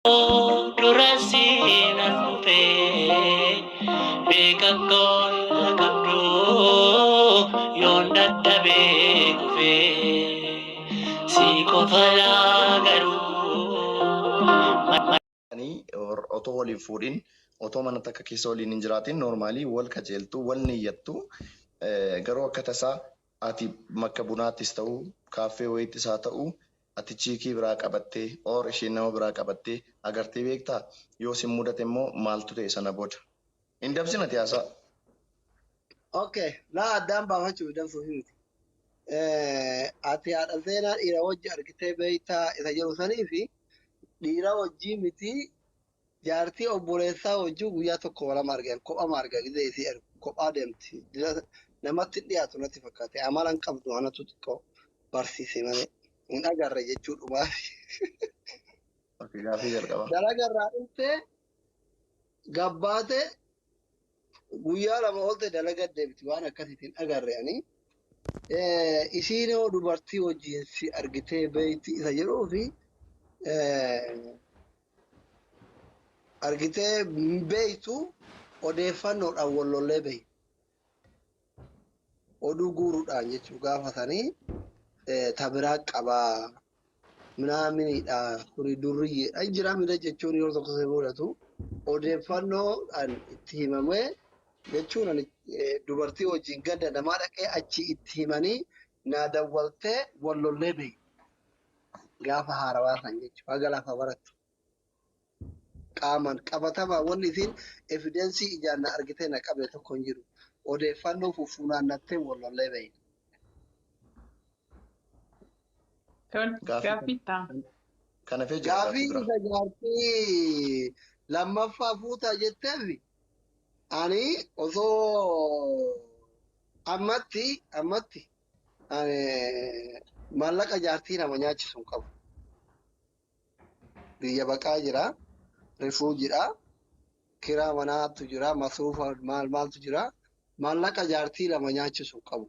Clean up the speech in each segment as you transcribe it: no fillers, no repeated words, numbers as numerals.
Dura siin as dhufee beeka koo qabdu yoon dadhabee kufee si qofa laa garuu. Or otoo wal hin fuudhin, otoo mana takka keessa waliin hin jiraatin, normally wal kajeeltu, wal niyyattu, garuu akka tasaa ati makka bunaattis ta'u, kaaffee wayiittis haa ta'u, ati chick biraa qabattee or isheen nama biraa qabattee agartee beektaa? Yoo sin mudate immoo maaltu ta'e sana booda? Hin dabsin ati haasaa. Okay, laa addaan baafachuuf dabsuuf miti. Ati haadha seenaa dhiira wajji argitee beektaa isa jedhu sanii fi dhiira wajjii miti, jaartii obboleessaa wajjii guyyaa tokko lama argan, kophama arga. Gizee isii argu kophaa deemti. Namatti dhiyaatu natti fakkaate, amala hin qabdu, anatu xiqqoo barsiise malee hin agarre jechuudhumaa. Okay, gaafii jalqaba. Dalagarraa dhuftee gabbaate guyyaa 2 oolte dalaga deemti, waan akkasiitiin agarre ani. Isiin hoo dubartii wajjin si argitee beekti isa jedhuu fi argitee beektu, odeeffannoodhaan wal lollee beekti. Oduu guuruudhaan jechuun gaafa sanii tabiraa qabaa minaaminidha, kuni durriyyeedha jira mila jechuun yeroo tokko si mudatu odeeffannoodhaan itti himamee jechuun ani dubartii wajjin ganda namaa dhaqee achi itti himanii naa dawwaltee wal lollee beekti. Gaafa haarawaa san jechuudha, haga lafa barattu. Qaamaan qabatamaa wanni isiin evidence ijaan na argitee na qabde tokko hin jiru. Odeeffannoo fuffunaannattee wal lollee beekti. Tole, Gaaffii gaaffii ta'a. Kana fee jira Gaafii gaaffii biraa. isa jaartii lammaffaa fuutaa jetteef, ani osoo ammatti ani maallaqa jaartii nama nyaachisu hin qabu. Biyya baqaa jira, refugeedha, kiraa manaatu jira, masruufa maal maaltu jira. Maallaqa jaartii lama nyaachisu hin qabu.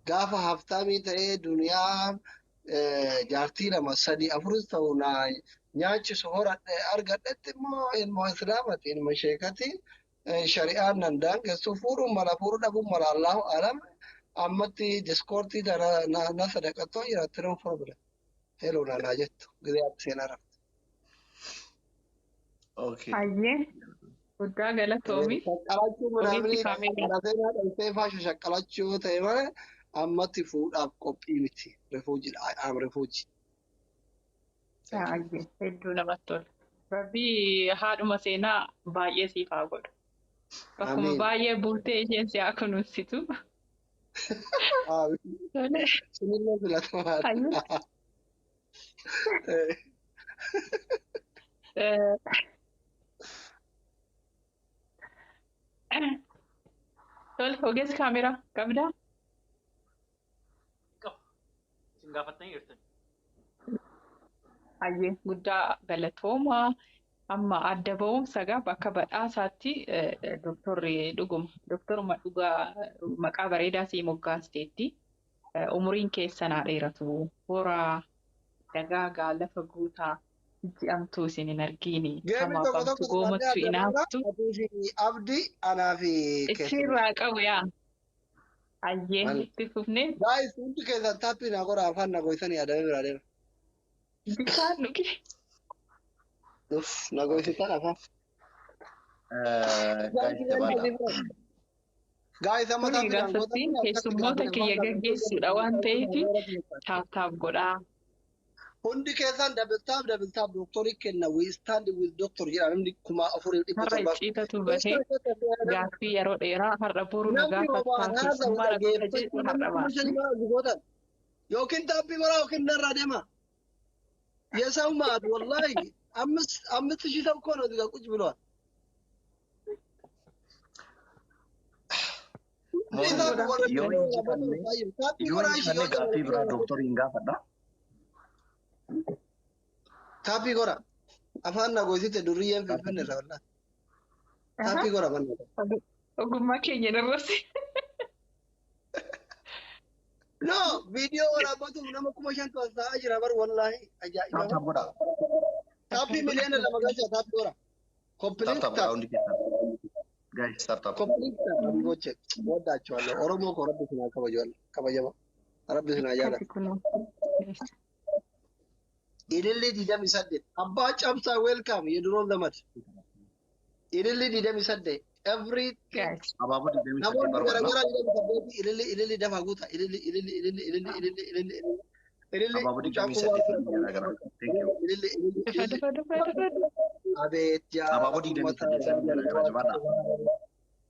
Gaafa haftaamii ta'ee duniyaa jaartii lama, sadi, afuris ta'u na nyaachisu horadhe argadhetti immoo ilma islaamati, ilma sheekati, shari'aan nan daangessu, fuudhuun mala, fuudhuu dhabuun mala, allahu alam. Ammatti diskoortii na sadaqattoo jiraatti, no problem. Hello naanaa jettu gizee ati seenaa rafte. Okay. Hayyee, guddaa galatoomi. Shaqqalachuu Ogeessi manaamni kaameeraa. haadha seenaa dhaltee faa shaqqalachuu yoo ta'e malee ammatti fuudhaaf qophii miti. Refugeedha. I am refugee. Thank you. Hayyee, hedduu namatti tola. Rabbii haadhuma seenaa baay'ee siif haa godhu. Bakkuma Amiin. baay'ee buutee isheen si haa kunuunsitu. Amiin. Tole. Sunillee filatamaadha. Hayyee. Tole, ogeessi kaameraa qabdaa? Qabu. Isin gaafattanii jirtan. Hayyee, guddaa galatoomaa. Amma adda ba'umsa gaa bakka badhaasaatti doktorri dhuguma doktoruma dhugaa maqaa bareedaa sii moggaasteetti. Umuriin keessan haa dheeratu. Horaa dagaagaa lafa guutaa ji'amtuu isin hin argiini. Geemii Hamaaf tokko hamtu tokko goomattu fudhannee adda baana. inaaftu. Atii fi Abdi, anaa fi keessummaa. Ichirraa qabu yaa. Hayyee, Maal? itti fufnee Guys, hundi keessan taappii naa godha, afaan na goysanii adamee biraa deema. Bishaan dhugi. Uff, na Okay. goysitan afaan. Guys, jabaadha. Guys, amma Kun taappii egaa naan sastiin gootanii akkatti keessummoota gaafii kiyya afaan gaggeessuudha waan ta'eef tap tap godhaa. Hundi keessan double tap, double tap, doktorii kenna, we stand with doctor jedha namni kuma afuriif dhibba Har'a torbaaf. icciitatu bahee gaaffii yeroo dheeraa har'a boru na Namni gaafattaa homaan haasa'u keessummaa na goota jedhu dhaggeeffachuu har'a namni kuma baasne. shanii maal gootan yookiin taappii godhaa yookiin narraa deema. የሰው ማት ወላሂ 5,000 ሰው እኮ ነው እዚህ ጋር ቁጭ ብለዋል። Mormi yoo injifanne gaaffii biraa dooktoriin gaafadha. Taappii godha. Afaan na goysite durriyyeen Finfinne irra wallahi. Taappii godha manna. Ogummaa keenya irratti. No, viidiyoo waraabbatuuf nama 5,000tu as taa'aa jira bar, wallahi ajaa'iba. Tap tap godha. Taappii 2 miliyoona galcha, tap godha. Tap Copy link tap tap. Godhaa hundi keessan. Guys, tap tap. Copy link tap habiboche. Woddaachawallo. Oromoo koo rabbi sinaa kabaju, kabajama. Rabbi sinaa jaalatu. Akkasi kunoo. Ililli 28. Abbaa Cabsaa, welcome. የድሮ ዘመድ Ililli 28. Every Guys. Abaaboo 28 namoonni barbaadna. garagaraa 28 ililli ililli dafa guuta ililli ililli ililli ililli ililli ililli ililli. Abaaboo Mucaan digdamii kun saddeet waan garaagaraa. Thank you. Ililli ililli Dafa ililli. dafa dafa dafa. Abeet yaa Abaaboo 28 garaagaraa jabaadha.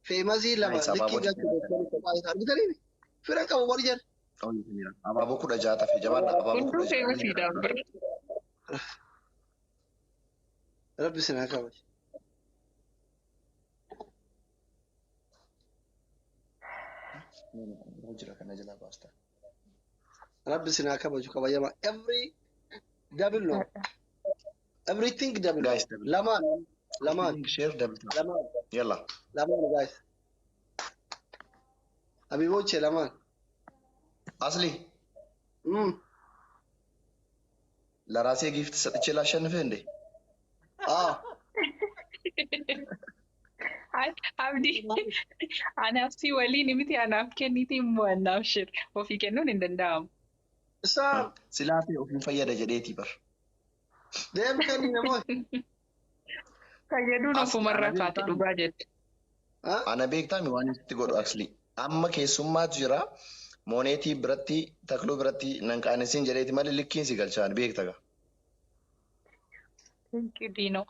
Feemasii lama Guys, likkii abaaboo galchu 28. doktorri kophaa isaa argitanii fira qabu bari jedhe. Abaaboo 16 tafe, jabaadha. Abaaboo Hunduu 16 feemasiidha garaagaraa. bira. Rabbi sinaa kabaju. Jira kana jalaa baasta. Rabbi sinaa kabaju kabajama. Every double no. Everything double no. Guys, double. Lamaan lamaan. Share, double tap. Lamaan. Yalla. Lamaan, guys. Habiboche, lamaan. Asli ለራሴ gift ሰጥቼ ላሸንፍህ እንዴ? አዎ። Abdii, anaaf si waliin miti, anaaf kenniiti immoo anaaf shir ofii kennuun hin danda'amu. Isaa Silaafee ofiin fayyada jedheetii bar. Deem kenni namoota. Fayyaduun As ofumarraa ana kaate beektaa dhugaa jette. Ana beektaa waan itti godhu asli. Amma keessummaatu jira. Mooneetii biratti, Takluu biratti nan qaanessin jedheeti malee likkiin si galchaan beekta gaa. Thank you, Dino.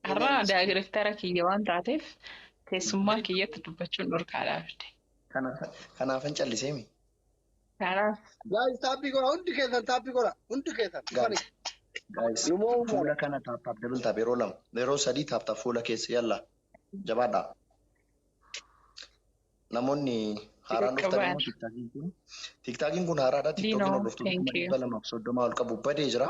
Har'a daayirektara kiyya waan taateef keessummaa kiyyatti dubbachuun dhorkaadha abdi. Kanaafan calliseemi. Kanaaf Guys, taappii godha, hundi keessan taappii godha, hundi keessan. Guys, guys, Numoo fuula kana tap tap, double tap, yeroo lama, yeroo sadii tap tap fuula keessa, yalla jabaadhaa. Namoonni haaraan dhuftan qaqqabaan. Immoo tiktaakiin kun haaraadha. Tiktookiin Dino, hordoftoota thank kuma you. 230 ol qabu badee jira.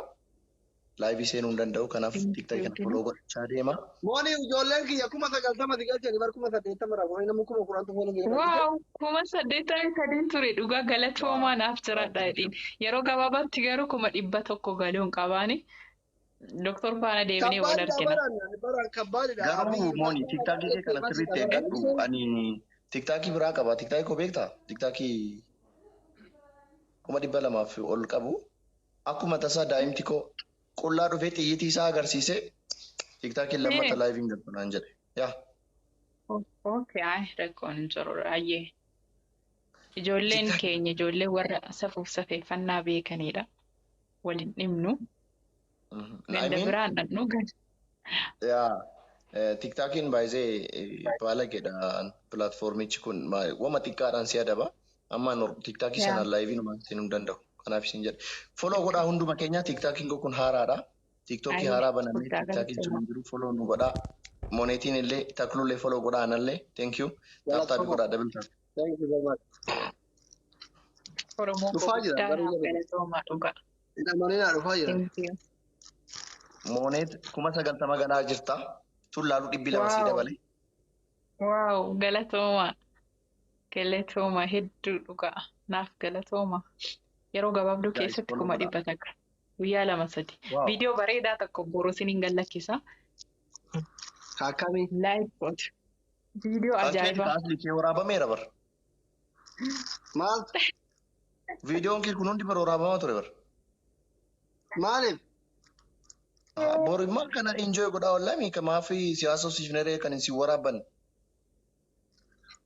Live seenuu hin danda'u. Kanaaf Thank tiktaakii you, kana Dino. follow godhachaa deema. Mooni, ijoolleen kiyya 90,000 si galchanii bar, 80,000 irraa mooni namni 10,000tu foona kiyya galchite. Wow, 83,000 ture, dhugaa galatoomaa, naaf jiraadha jedhiin. Yeroo gabaabaatti garuu 100,000 galuun qabaani. Doktor faana deemnee wal Kabbaadidha argina. Baraan baraan kabbaadidha. Garuu mooni, tiktaakii kee kana sirriitti eeggadhu. Ani tiktaakii biraa qaba. Tiktaakii koo beektaa? Tiktaakii 200,000 ol qabu. Akkuma tasaa daa'imti koo qullaa dhufee xiyyitii isaa agarsiise, tiktaakiin lammata liveiin galtu naan jedhe. Yaa. Okay, ay, rakkoon hin jiru baay'ee. Ijoolleen Tiktaakii. keenya ijoollee warra safuuf safeeffannaa beekanidha. Waliin dhimnu. I Ganda mean, biraan dhaqnu ganda. yaa tiktaakiin baay'ee baalageedha. Pilaatfoormichi kun wama xiqqaadhaan si adaba. Amma tiktaakii sanaan live numaan seenuu hin danda'u. Kanaaf isin jedhe. Follow godhaa hunduma keenya, tiktaakiin kun haaraadha. Tiktookii haaraa banamee Guddaa tiktaakiin jiru galatoomaa. hin jiru, follow nu godhaa. Moonetiin illee, Taklullee follow godhaa anallee. Thank you. Tap tap godhaa, double tap. Thank you very much. Oromoo koo Dhufaa jira guddaa garuu naaf jabina. galatoomaa dhugaa. Hin amaninaa, dhufaa jira. Thank you. Mooneet 90,000 ganaa jirta. Tun laaluu 200 sii dabale. Wow, galatoomaa. Galatoomaa hedduu dhugaa. Naaf galatoomaa. Yeroo gabaabduu Guys, keessatti follow kuma godhaa. dhibba takka. Guyyaa lama sadi. Wow. Viidiyoo bareedaa tokko boru isiniin gallakkisa. Akkamii? Like godhu. Viidiyoo Kan keeti ajaa'ibaa. kaasli kee waraabameera bar. Maal? Viidiyoon kee kun hundi bara waraabamaa ture bar. Maaliif? Boru immoo kana enjoy godhaa wallahi, maafi siyaasa siifneree kan isin waraaban.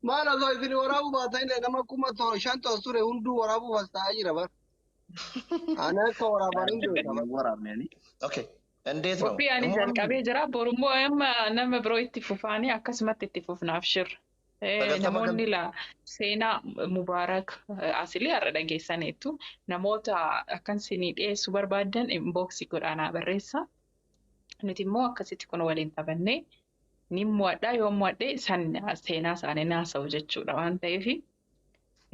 Maal, osoo isin waraabuu baatan illee nama 5000 ture hunduu waraabuu as taa'aa jira bar. Ani akka waraaban hin beeka bar. Waraabne ani. Okay. እንዴት ነው? Qophii ani jalqabee jira. Borummoo amma nama biroo itti fufaanii akkasumatti itti fufnaaf shirra. 90 Namoonni la seenaa Mubaarak asilii har'a dhageessaniitu, namoota akkan isinii dhiyeessuu barbaadan inbox godhaanaa barreessa. Nuti immoo akkasitti kun waliin taphannee ni mo'adhaa, yoo mo'adhee san seenaa isaanii naasa'u jechuudha waan ta'eef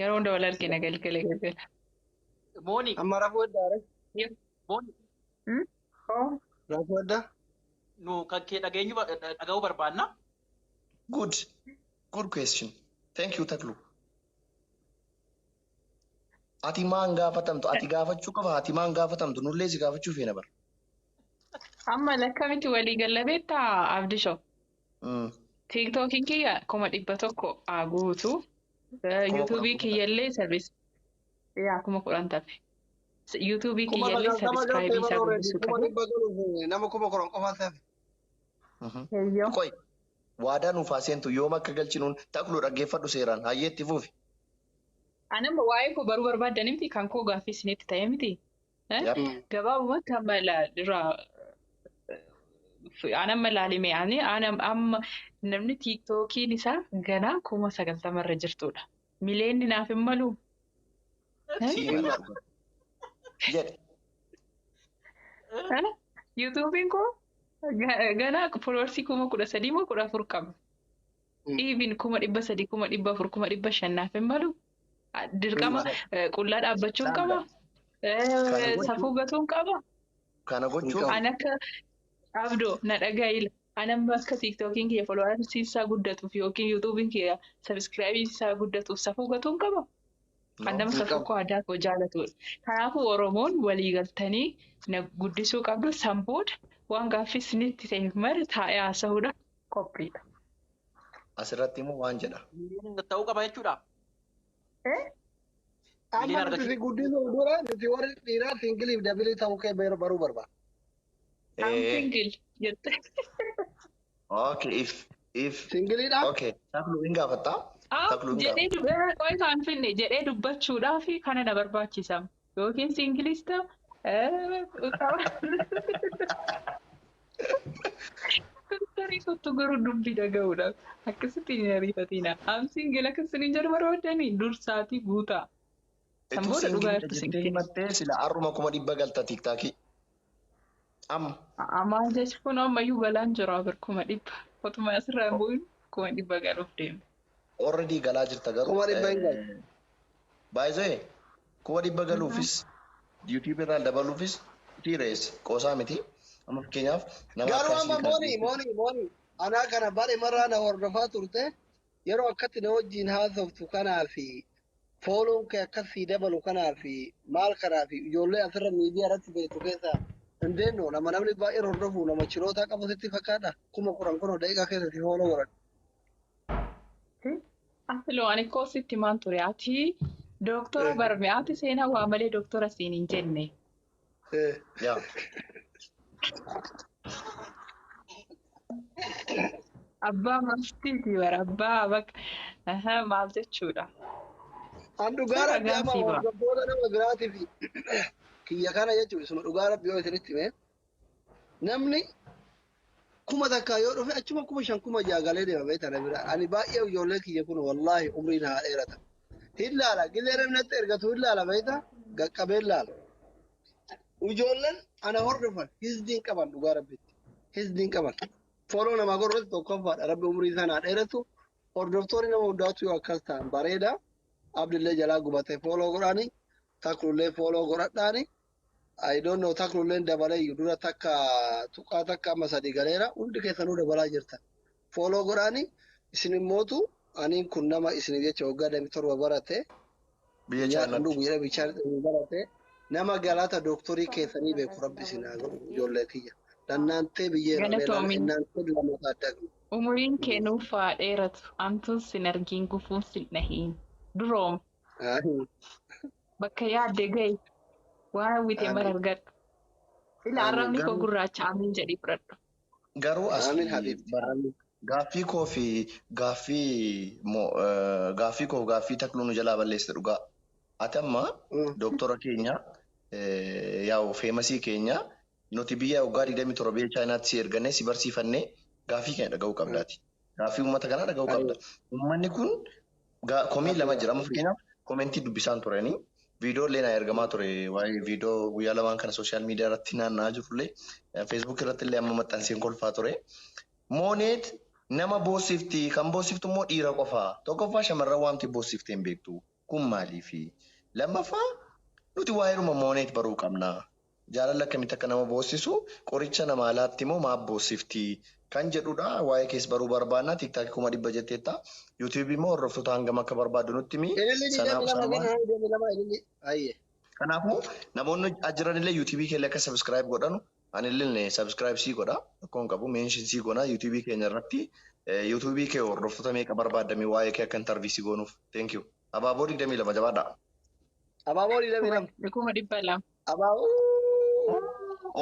yeroo hunda wal argina galgala galgala. Mooni, Amma rafuu edda are. Mooni, Oh. Rafuu edda. Nu kan kee dhageenyu dhaga'uu barbaanna. Good. Good question. Thank you, Taklu. Ati maan gaafatamtu? Ati gaafachuu qaba. Ati maan gaafatamtu? Nullee si gaafachuu feena bara. Amma lakkamitti walii galla beektaa Abdishoo? TikTokiin kiyya 100,000 haa guutu. 10,000 Yuutuubii qofa. Kiyyallee sarviis yaa 10,000 tafe. Yuutuubii Kuma kiyyallee 90 galtee sabiskiraayibii isaa bara already guddisuu kuma qabu. 100 galuuf nama 10,000 qofa tafe. Heyyoo. Qoy, waadaa nuuf haa seentu, yoom akka galchinuun Takluu dhaggeeffadhu seeraan hayyeetti fufi. Ani amma waa'ee koo baruu barbaaddan miti, kan koo gaaffii isinitti ta'e miti. Yap. Gabaabumatti amma irraa an amma ilaalime ani amma namni tiiktookiin isaa ganaa 90,000 irra jirtudha. Mileenni naaf hin malu. Sii mala dhugaa. Jedhe. Yuutuubiin koo ganaa foloorsii 13,000 moo 14 qaba. Even 300,000, 400,000, 500,000 naaf hin malu. Dirqama qullaa dhaabbachuun qaba. Safuu gatuun qaba. Kana gochuuf An akka Abdoo na dhaga'ila. An amma akka tiiktookiin kiyya foloowarsiin isaa guddatuuf yookiin yuutuubiin kiyya sabiskiraayibiin isaa guddatuuf safuu gatuun qaba. An nama safuu koo aadaa koo jaalatudha. Kanaafuu Oromoon walii galtanii na guddisuu qabdu. San booda waan gaaffii isinitti ta'e mara taa'ee haasa'uudhaaf qophiidha. Asirratti immoo waan jedha. Ta'uu qaba jechuudha. Amma nuti si guddisuuf dura nuti warri dhiiraa singiliif dabilii ta'uu kee baruu barbaada. I'm single jette. Okay, if Singiliidha? Okay, Takluu hin gaafattaa? Takluu hin Jedhee qo'ee kan finne jedhee dubbachuudhaaf kana na barbaachisa. Yookiin singilis ta'u tarii kottu garuu dubbii dhaga'uudhaaf akkasitti hin ariifatina. Am single akkasitti hin jedhu barbaadanii dursaatii guutaa. San Utuu booda dhugaa singiliidha jirtu jettee single. himattee sila har'uma 100,000 galta tiiktaakii. Amma. Maal jechuun ammayyuu galaan jira bir 100,000. Otuma asirraa hin bu'in 100,000 galuuf deema. Already galaa jirta garuu. 100,000 hin galu. Baay'ee 100,000 galuufis YouTube irraa dabaluufis serious qoosaa miti. Amma fakkeenyaaf nama Garuu akka amma asii mooni mooni mooni anaa kana bare marraa na hordofaa turte, yeroo akkatti na wajjin haasoftu kanaa fi fooloon kee akkasii dabalu kanaa fi maal kanaa fi ijoollee asirra miidiyaa irratti beektu keessaa hin deemnu, nama namni baay'een hordofu, nama chilootaa qabu sitti fakkaata, 10,000 kunoo daqiiqaa keessatti follow godhan. Asiloo ani koo sitti maan ture, ati dooktora barme, ati seenaa waa malee dooktora siin hin jenne. Yaa. Abbaa maftiiti bara abbaa bakka maal jechuudha. An dhugaa Rabbi Ragaan amma sii ba'a. hordoftoota nama biraatii fi kiyya kana jechuun isuma dhugaa Rabbi yoo isinitti hime, namni 1,000 yoo dhufe achuma 5,000 6,000 galee deema beektaa bira. Ani baay'ee ijoollee kiyya kun wallaahi umriin haa dheerata. Hin laala gillee namni natti ergatu hin laala beektaa qaqqabee hin laala. Ijoolleen ana hordofan hizdiin qaban dhugaa Rabbitti. Hizdiin qaban. Follow namaa godhutti tokkoffaadha. Rabbi umrii isaan haa dheeratu. Hordoftoonni nama hundaatu yoo akkas ta'an bareeda. Abdillee jalaa gubatee follow godhaani. Taklullee follow godhadhaani. I don't know, taklulleen dabalee iyyuu dura takka tuqaa takka amma sadi galeera. Hundi keessanuu dabalaa jirtan. Follow godhaani. Isin immootu aniin kun nama isin jecha waggaa 27 barate. Biyya Nyaadhu Chaayinaatti. guyyaa bishaan barate. Nama galata dooktorii keessanii beeku Rabbi isin haa godhu ijoollee kiyya. Dannaantee biyyee Galatoomi. Innaantee lammataa adda. Umuriin kee nuuf haa dheeratu. Amtuun sin argiin, gufuun sin dhahiin. Duroom bakka yaadde gahi. Waan hawwite mara argadhu. Ila arrabni koo gurraacha amiin jedhii fudhadhu. Garuu as Amiin habiibti. gaaffii koo fi gaaffii gaaffii koo gaaffii Takluu nu jalaa balleessite dhugaa. Ati amma dooktora keenya, yaa'u famousii keenya, nuti biyya waggaa 27 biyya Chaayinaatti si ergannee si barsiifannee gaaffii keenya dhaga'uu qabdaati. Gaaffii uummata kanaa dhaga'uu qabda. Uummanni kun komii lama jira. Amma fakkeenyaaf commentii dubbisaan turanii viidiyoo illee naa ergamaa ture, waa'ee viidiyoo guyyaa lamaan kana social media irratti naanna'aa jirullee, Facebook irratti illee amma maxxanseen kolfaa ture. Mooneet nama boossifti, kan boossiftu immoo dhiira qofa. Tokkoffaa shamarran waamti boossiftee hin beektu. Kun maaliifi? Lammaffaa nuti waa'eedhuma Mooneet baruu qabna. Jaalala akkamitti akka nama boossisu, qoricha nama alaatti immoo maaf boossifti kan jedhudha. Waa'ee keessa baruu barbaanna. TikTokii 100,000 jetteetta. YouTubeii immoo hordoftoota hangam akka barbaaddu nutti himi. Ililli 22 Sanumaan 22 ililli. Ayyee. Kanaafuu namoonni jiranillee YouTubeii keenya akka subscribe godhanu Ani illee subscribe sii godha. Rakkoon qabu mention sii goona YouTube keenya irratti. YouTube kee hordoftoota meeqa barbaaddame waa'ee kee akka interview sii goonuuf. Thank you. Abaaboo 22 jabaadha. Abaaboo 22. 200,000. Abaaboo.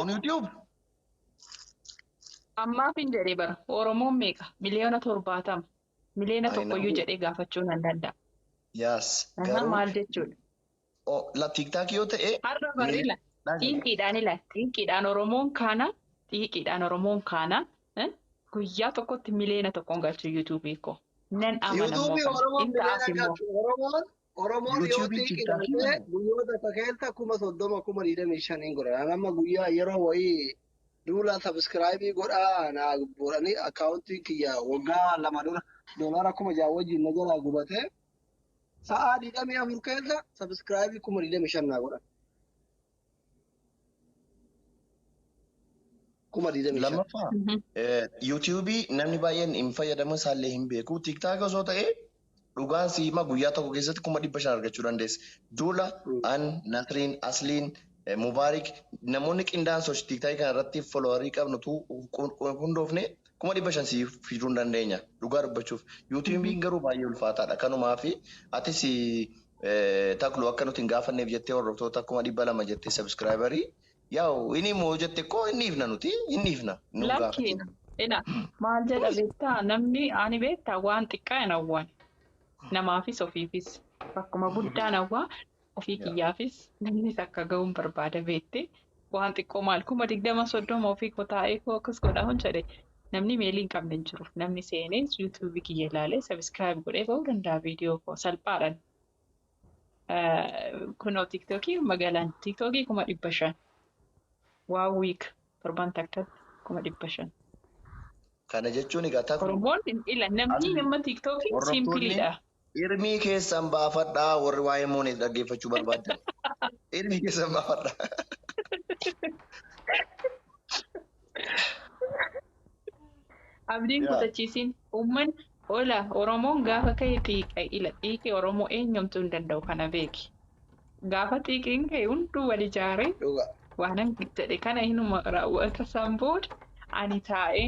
On YouTube. Ammaaf hin jedhee bara. Oromoon meeqa? 70 miliyoona. Miliyoona I tokkoyyuu know. jedhee gaafachuu nan danda'a. Yes. Garuu Maal jechuudha? La TikTok yoo ta'e Har'a barri la xiiqiidhaan ila xiiqiidhaan Oromoon kaana xiiqiidhaan Oromoon kaana guyyaa tokkotti 1 miliyoona galchu YouTube koo. Nan amana immoo YouTube kana. Oromoon In ta'as miliyoona immoo. galchu. Oromoon yoo YouTube xiiqii TikTok galchee guyyoota takka keessa 30,000 25,000 godhan. Amma guyyaa yeroo wayii duula subscribe godhaa naa godhanii akkaawuntiin kiyya waggaa 2 dura doolaara 6,000 wajjin na jalaa gubatee sa'aa 24 keessa subscribe 25,000 naa godhan. 25,000. Lammaffaa YouTube namni baay'een hin fayyadamu isaallee hin beeku. TikTok osoo ta'e dhugaan siima guyyaa tokko keessatti 500,000 argachuu dandeessa. Duula an Nasriin Asliin Mubaarik namoonni qindaa'an sochii TikTok kana irratti followerii qabnutu hundoofne 500,000 siif fiduu hin dandeenya dhugaa dubbachuuf. YouTube'n garuu baay'ee ulfaataadha. Kanumaaf atis taklu akka nuti hin gaafanneef jettee hordoftoota 200,000 jettee subscriberii yaa'u inni immoo jette koo inni ifna nuti inni ifna nu Lakki gaafatina. ina maal jedha beektaa namni ani beektaa waan xiqqaa hin hawwan namaafis ofiifis bakkuma guddaan hawwaa ofii kiyyaafis namnis akka ga'uun barbaada beekte waan xiqqoo maal 20,000 30 ofii koo taa'ee koo akkas godhaa hon jedhe namni meelii hin qabne hin jiru namni seenee YouTube kiyya ilaalee subscribe godhee ba'uu danda'a viidiyoo koo salphaadhaan. Kunoo TikTokii magaalaan TikTokii 500,000 waa week torban takkatti 500,000. Kana jechuun egaa taklu Oromoon ila namni asli nama TikTokiin hordoftoonni simpleiidha. Irmii keessan baafadhaa warri waa'ee mooneet dhaggeeffachuu barbaadan. Irmii keessan baafadhaa. Abdiin Yaa. kutachiisin uummanni ola Oromoon gaafa ka'e xiiqa ila xiiqii Oromoo eenyumtuu hin danda'u kana beeki. Gaafa xiiqiin ka'e hunduu wal ijaaree Dhuga. waanan jedhe kana hinuma raawwata san booda ani taa'ee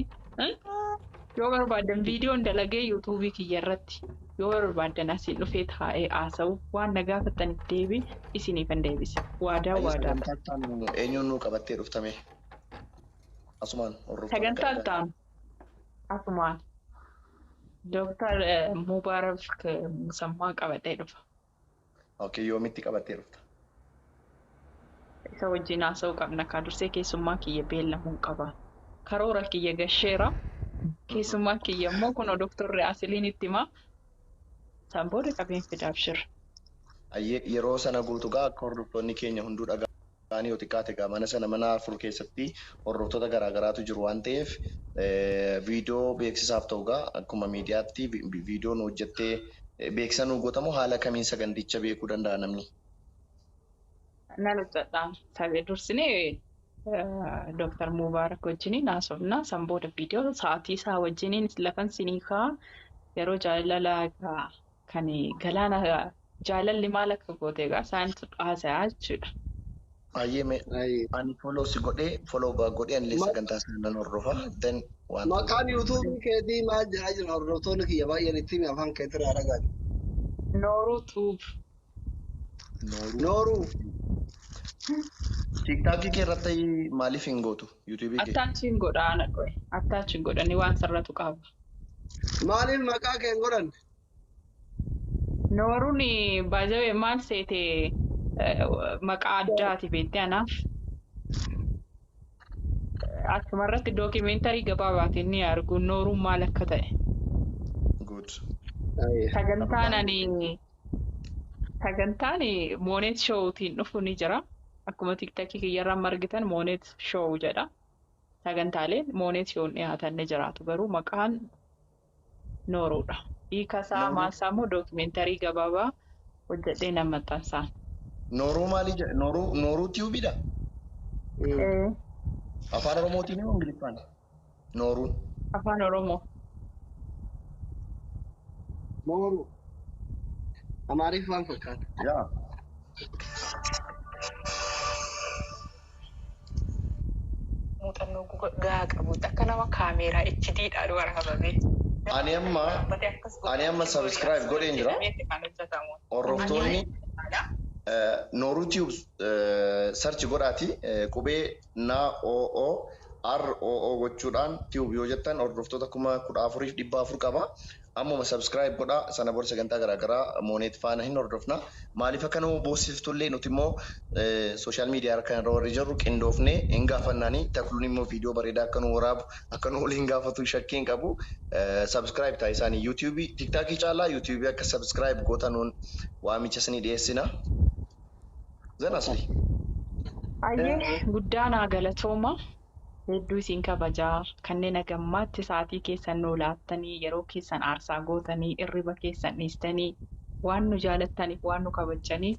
yoo barbaadan viidiyoon dalagee YouTube kiyya irratti yoo barbaadan asiin dhufee taa'ee haasa'u waan na gaafataniif deebii isiniifan deebisa. Waadaa Ayya waadaadha. sagantaa taanu eenyuun nuu qabattee dhuftame? Asumaan hordoftoonni Sagantaa qabdan. taanu asumaan Dooktar Mubaarak Musammaa qabadhee dhufa. Okay, yoomitti qabattee dhufta? Isa wajjin haasa'uu qabna. Kaa dursee keessummaa kiyya beellamuun qaba. Karoora kiyya gasheera. Keessummaa kiyya immoo kunoo Dooktarri Asiliin itti himaa. Isaan booda qabeen fidaaf shira. Ayyee yeroo sana guutu gaa akka hordoftoonni keenya hunduu dhaga'anii yoo xiqqaate gaa mana sana mana afur keessatti hordoftoota garaagaraatu jiru waan ta'eef viidiyoo beeksisaaf ta'u gaa akkuma miidiyaatti viidiyoo nu hojjettee beeksisa nu gootamu haala kamiin saganticha beekuu danda'a namni? Nan hojjedha. Dursinee Dooktar Mubaarak wajjiniin haasofna. San booda viidiyoo sa'aatii isaa wajjiniin lafan sinii ka'a. Yeroo jaalala kan galaana jaalalli maal akka goote egaa isaantu haasa'aa jechuudha. Baay'ee mee Ayi. ani follow si godhee follow back godhee anillee sagantaa sana nan hordofa. Then waan ta'u. Maqaan YouTube keetii maal jedhaa jira hordoftoonni kiyya baay'een itti himi afaan keetirraa dhagaan. Nooruu Tube. Nooruu. Nooruu. TikTokii kee irratti maaliif hin gootu? YouTube kee. Attaachiin godha ana dho'e. Attaachiin godhanii waan sararatu qaba. Maaliif maqaa kee hin godhanne? Nooruun baay'ee maal seete maqaa addaati beektee anaaf. Achuma irratti dookimeentarii gabaabaatiin ni argu nooruun maal akka ta'e. Good. Sagantaan ani sagantaan Moonet Showtiin dhufu ni jira. Akkuma TikTokii kiyyarraa argitan Moonet Show jedha. Sagantaaleen Moonet Shown dhiyaatan ni jiraatu garuu maqaan nooruudha. Hiika isaa Nooruu. maal isaa immoo dookimeentarii gabaabaa hojjedhee nan maxxansaan. Nooruu maalii jedha? Nooruu Nooruu Tubeiidha? Afaan Oromootiin moo Ingiliffaan? Nooruun. Afaan Oromoo. Nooruu. Amaariffaan fakkaata. Yaa. Muuxannoo gahaa qabutti akka nama kaameeraa HD dhaan waraabame. Ani amma Dhaabbatee akkas ani amma subscribe godheen jira. jedhameeti kan hojjetamu. Hordoftoonni Nooruu Tube search godhaati, qubee na o o r o o gochuudhaan Tube yoo jettan hordoftoota 14,400 qaba. Ammuma subscribe godhaa. Sana booda sagantaa garaagaraa Mooneet faana hin hordofna. Maaliif akka nama boosiftullee nuti immoo social media kan irra warri jirru qindoofnee hin gaafannaani. Takluun immoo viidiyoo bareedaa akka nu waraabu, akka nu waliin gaafatu shakkii hin qabu. Subscribe ta'a isaanii YouTubeii TikTokii caalaa YouTubeii akka subscribe gootanuun waamicha isinii dhiyeessina. Zan asli. Baay'ee guddaa naa galatooma. Hedduu isin kabajaa. Kanneen hagammaatti sa'aatii keessan nuu laattanii, yeroo keessan aarsaa gootanii, irriba keessan dhiistanii, waan nu jaalattaniif, waan nu kabajjaniif,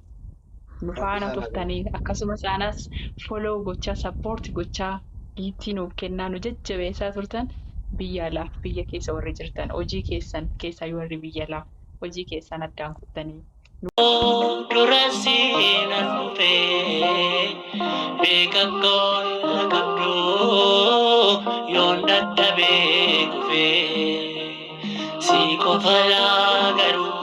nu faana turtanii, akkasumas anas follow gochaa, support gochaa, giiftii nuuf kennaa, nu jajjabeessaa turtan, biyya alaaf biyya keessa warri jirtan, hojii keessan keessaa warri biyya alaa hojii keessan addaan kuttanii Dura seenan dhufee beeka koon qabdu yoon dadhabee kufee si qofa laa garuu.